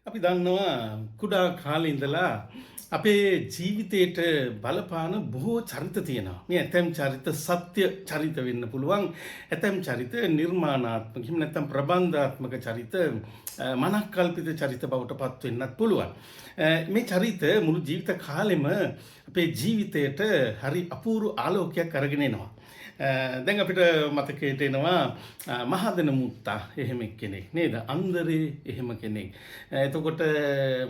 අපි දන්නවා කුඩා කාලේ ඉඳලා අපේ ජීවිතේට බලපාන බොහෝ චරිත තියෙනවා. මේ ඇතැම් චරිත සත්‍ය චරිත වෙන්න පුළුවන්. ඇතැම් චරිත නිර්මාණාත්මක, එහෙම නැත්නම් ප්‍රබන්ධාත්මක චරිත, මනස්කල්පිත චරිත බවට පත් වෙන්නත් පුළුවන්. මේ චරිත මුළු ජීවිත කාලෙම අපේ ජීවිතයට හරි අපූර්ව ආලෝකයක් අරගෙන එනවා. දැන් අපිට මතකයට එනවා මහදෙන මුත්තා එහෙම කෙනෙක් නේද? අන්දරේ එහෙම කෙනෙක්. එතකොට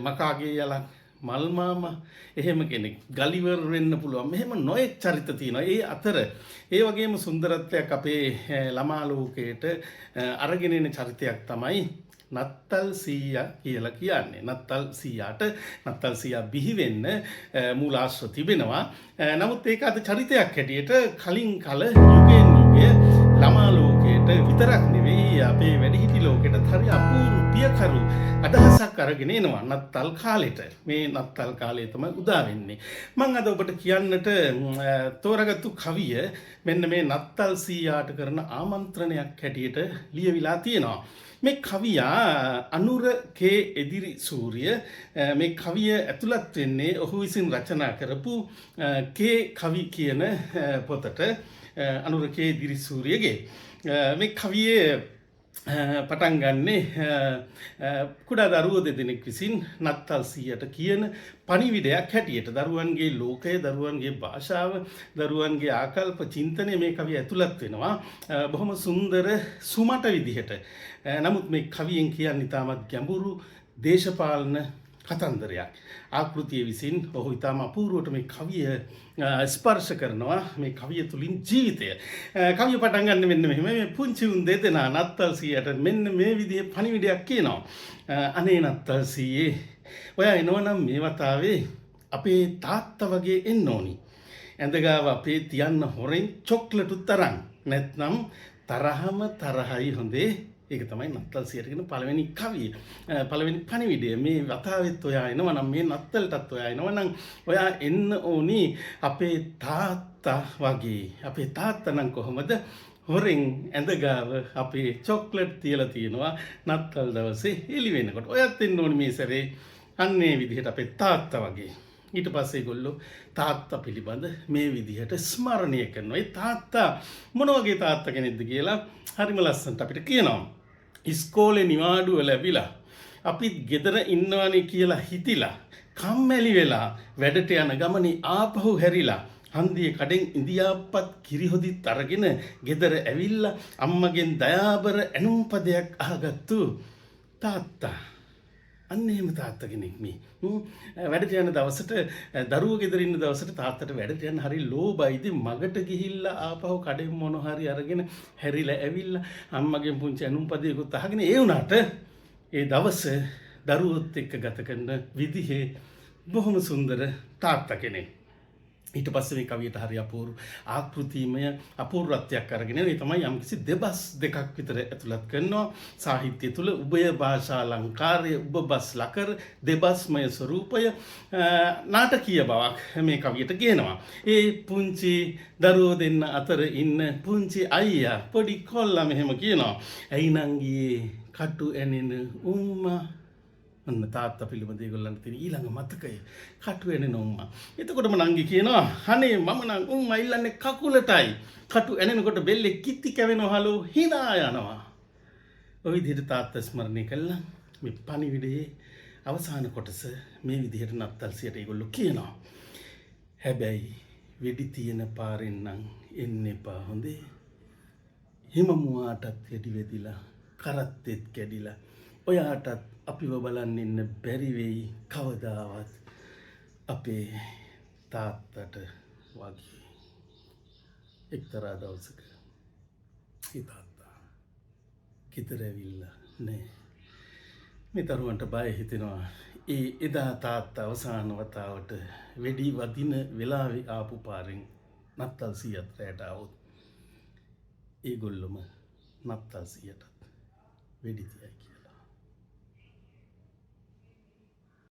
මකාගේ යලක් මල් මාමා එහෙම කෙනෙක්. ගලිවර් වෙන්න පුළුවන්. මෙහෙම නොයෙක් චරිත තියෙනවා. ඒ අතර ඒ වගේම සුන්දරත්වයක් අපේ ළමා ලෝකයට අරගෙන එන චරිතයක් තමයි නත්තල් සීයා කියලා කියන්නේ. නත්තල් සීයාට නත්තල් සීයා බිහි වෙන්න මූලාශ්‍ර තිබෙනවා. නමුත් ඒක අද චරිතයක් හැටියට කලින් කල යුගයෙන් යුගය ළමා ලෝකයට විතරක් නෙවෙයි, අපේ වැඩිහිටි ලෝකෙටත් හරි අපූර්ව පියකරු අදහසක් අරගෙන එනවා නත්තල් කාලෙට. මේ නත්තල් කාලය තමයි උදා වෙන්නේ. මං අද ඔබට කියන්නට තෝරාගත්තු කවිය මෙන්න මේ නත්තල් සීයාට කරන ආමන්ත්‍රණයක් හැටියට ලියවිලා තියෙනවා. මේ කවියා අනුර කේ එදිරි සූරිය. මේ කවිය ඇතුළත් වෙන්නේ ඔහු විසින් රචනා කරපු කේ කවි කියන පොතට, අනුර කේ එදිරි සූරියගේ. මේ කවියේ පටන් ගන්නේ කුඩා දරුවෝ දෙදෙනෙක් විසින් නත්තල් සීයට කියන පණිවිඩයක් හැටියට. දරුවන්ගේ ලෝකය, දරුවන්ගේ භාෂාව, දරුවන්ගේ ආකල්ප චින්තනය මේ කවිය ඇතුළත් වෙනවා බොහොම සුන්දර සුමට විදිහට. නමුත් මේ කවියෙන් කියන්නේ ඉතාමත් ගැඹුරු දේශපාලන කතන්දරයක්. ආකෘතිය විසින් ඔහු ඉතාම අපූර්වට මේ කවිය ස්පර්ශ කරනවා, මේ කවිය තුලින් ජීවිතය. කවිය පටන් ගන්න මෙන්න මෙහෙම. මේ පුංචි උන් දෙදෙනා නත්තල් සීයට මෙන්න මේ විදිහේ පණිවිඩයක් කියනවා. අනේ නත්තල් සීයේ, ඔයා එනවනම් මේ වතාවේ අපේ තාත්තා වගේ එන්න ඕනි. ඇඳ ගාව අපේ තියන්න හොරෙන් චොක්ලටුත් අරන්. නැත්නම් තරහම තරහයි හොඳේ. ඒක තමයි නත්තල් සීයට කියන පළවෙනි කවිය. පළවෙනි පණිවිඩය. මේ වතාවෙත් ඔයා එනවා නම්, මේ නත්තලටත් ඔයා එනවා නම්, ඔයා එන්න ඕනි අපේ තාත්තා වගේ. අපේ තාත්තා නම් කොහොමද? හොරෙන් ඇඳ ගාව අපේ චොක්ලට් තියලා තියෙනවා නත්තල් දවසේ එළි වෙනකොට. ඔයත් එන්න ඕනි මේ සැරේ අන්න ඒ විදිහට අපේ තාත්තා වගේ. ඊට පස්සේ ඒගොල්ලෝ තාත්තා පිළිබඳ මේ විදිහට ස්මරණය කරනවා. ඒ තාත්තා මොන වගේ තාත්තා කෙනෙක්ද කියලා හරිම ලස්සනට අපිට කියනවා. ඉස්කෝලේ නිවාඩුව ලැබිලා අපිත් ගෙදර ඉන්නවනේ කියලා හිතිලා කම්මැලි වෙලා වැඩට යන ගමනේ ආපහු හැරිලා හන්දියේ කඩෙන් ඉඳිආප්පත් කිරිහොදිත් අරගෙන ගෙදර ඇවිල්ලා අම්මගෙන් දයාබර ඇනුම් පදයක් අහගත්තු තාත්තා. අන්න එහෙම තාත්තා කෙනෙක් මේ. වැඩට යන දවසට, දරුවෝ ගෙදර ඉන්න දවසට තාත්තට වැඩට යන්න හරි ලෝභයි. ඉතින් මගට ගිහිල්ලා ආපහු කඩෙන් මොන හරි අරගෙන හැරිලා ඇවිල්ලා අම්මගෙන් පුංචි ඇනුම් පදයකුත් අහගෙන, ඒ වුණාට ඒ දවස දරුවොත් එක්ක ගත කරන විදිහේ බොහොම සුන්දර තාත්තා කෙනෙක්. ඊට පස්සේ මේ කවියට හරි අපූර්ව ආකෘතිමය අපූර්වත්වයක් අරගෙන ඒ තමයි යම්කිසි දෙබස් දෙකක් විතර ඇතුළත් කරනවා. සාහිත්‍ය තුළ උභය භාෂා අලංකාරය, උබබස් ලකර, දෙබස්මය ස්වරූපය, නාටකීය බවක් මේ කවියට ගේනවා. ඒ පුංචි දරුවෝ දෙන්න අතර ඉන්න පුංචි අයියා, පොඩි කොල්ලා මෙහෙම කියනවා. ඇයි නංගියේ කටු ඇනෙන උම්මා? ඔන්න තාත්තා පිළිබඳ ඒගොල්ලන්ට තියෙන ඊළඟ මතකය, කටු ඇනෙන උම්මා. එතකොටම නංගි කියනවා, අනේ මම නම් උම්මා ඉල්ලන්නේ කකුලටයි. කටු ඇනෙනකොට බෙල්ලේ කිත්ති කැවෙනවා හලෝ, හිනා යනවා. ඔය විදිහට තාත්තා ස්මරණය කළා. මේ පණිවිඩයේ අවසාන කොටස මේ විදිහට නත්තල් සීයට ඒගොල්ලෝ කියනවා. හැබැයි වෙඩි තියෙන පාරෙන් නම් එන්න එපා හොඳේ. හිම මුවාටත් වෙඩි වැදිලා කරත්තෙත් කැඩිලා ඔයාටත් අපිව බලන් ඉන්න බැරි වෙයි කවදාවත් අපේ තාත්තට වගේ. එක්තරා දවසක ඒ තාත්තා ගෙදර ඇවිල්ලා නෑ. මේ දරුවන්ට බය හිතෙනවා. ඒ එදා තාත්තා අවසාන වතාවට වෙඩි වදින වෙලාවේ ආපු පාරෙන් නත්තල් සීයත් රැයට ආවොත් ඒගොල්ලොම නත්තල් සීයටත් වෙඩි තියයි කියලා.